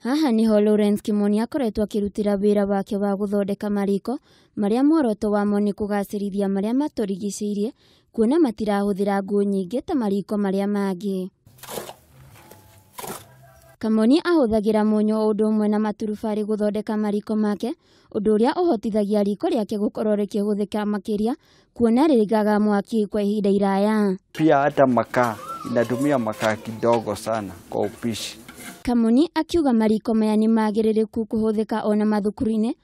Haha niho Lawrence Kimoni akoretwo akĩrutĩra wĩra wake wa gũthondeka mariko marĩa muoroto wamo nĩ kũgacĩrithia marĩa matũrigicĩirie kuona matirahũthĩra ngũ nyingĩ ta mariko marĩa mangĩ. Kamoni ahũthagĩra mũnyũ o ũndũ ũmwe na maturubarĩ gũthondeka mariko make, ũndũ ũrĩa ũhotithagia riko rĩake gũkorwo rĩkĩhũthĩka makĩria kuona rĩigaga mwaki kwa ihinda iraya. Pia hata makaa inatumia makaa kidogo sana kwa upishi. Kamoni akiuga mariko maya nĩ magĩrĩrĩku kũhũthĩka ona mathukuru-inĩ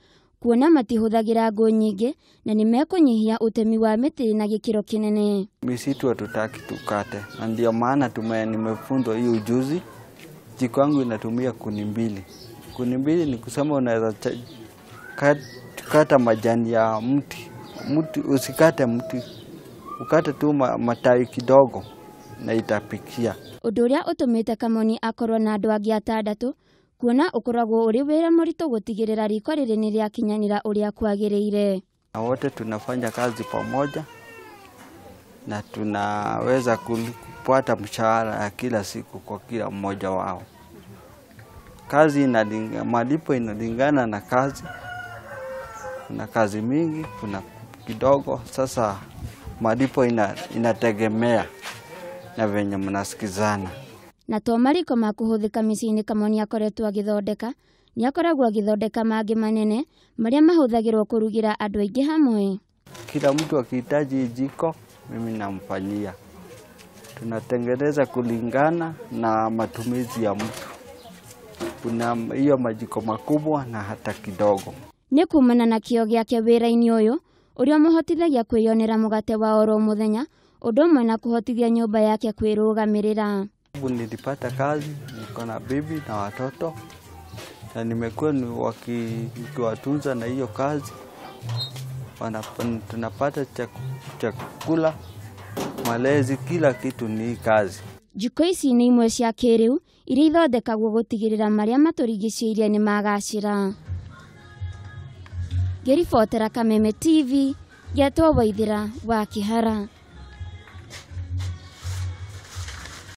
kuona matihũthagĩra ngũ nyingĩ na nĩ mekũnyihia ũtemi wa mĩtĩ na gĩkĩro kĩnene. Misitu hatutaki tukate, na ndio maana nimefunzwa hii ujuzi. Jiko yangu inatumia kuni mbili. Kuni mbili ni kusema unaweza kata majani ya mti. Mti usikate mti, ukate tu matawi kidogo na itapikia. Ũndũ ũrĩa ũtũmĩte Kamoni akorwo na andũ angĩ atandatũ kuona ũkoragwo ũrĩ wĩra mũritũ gũtigĩrĩra riko rĩrĩ nĩ rĩakinyanĩra ũrĩa kwagĩrĩire. Na wote tunafanya kazi pamoja na tunaweza kupata mshahara ya kila siku kwa kila mmoja wao. Kazi malipo inalingana na kazi. Kuna kazi mingi, kuna kidogo. Sasa malipo inategemea na venye mnasikizana. Na to mariko ma kũhũthĩka mĩciĩ-inĩ Kamoni akoretwo agĩthondeka, nĩ akoragwo agĩthondeka mangĩ manene marĩa mahũthagĩrwo kũrugĩra andũ aingĩ hamwe. Kila mtu akihitaji jiko mimi namfanyia. Tunatengeneza kulingana na matumizi ya mtu. Kuna hiyo majiko makubwa na hata kidogo. Nĩ kumana na kĩo gĩake wĩra-inĩ ũyũ ũrĩa ũmũhotithagia kwĩyonera mũgate wa oro mũthenya, ũndũ ũmwe na kũhotithia nyũmba yake kwĩrũgamĩrĩra. Nilipata kazi, niko na bibi na watoto na nimekuwa nikiwatunza na hiyo kazi. Tunapata chakula, malezi, kila kitu ni kazi. Jiko ici nĩ imwe cia kĩrĩu iria ithondekagwo gũtigĩrĩra marĩa matũrigicĩirie nĩ magacĩra. Ngĩribotera Kameme TV, ngetwo Waithĩra wa Kĩhara.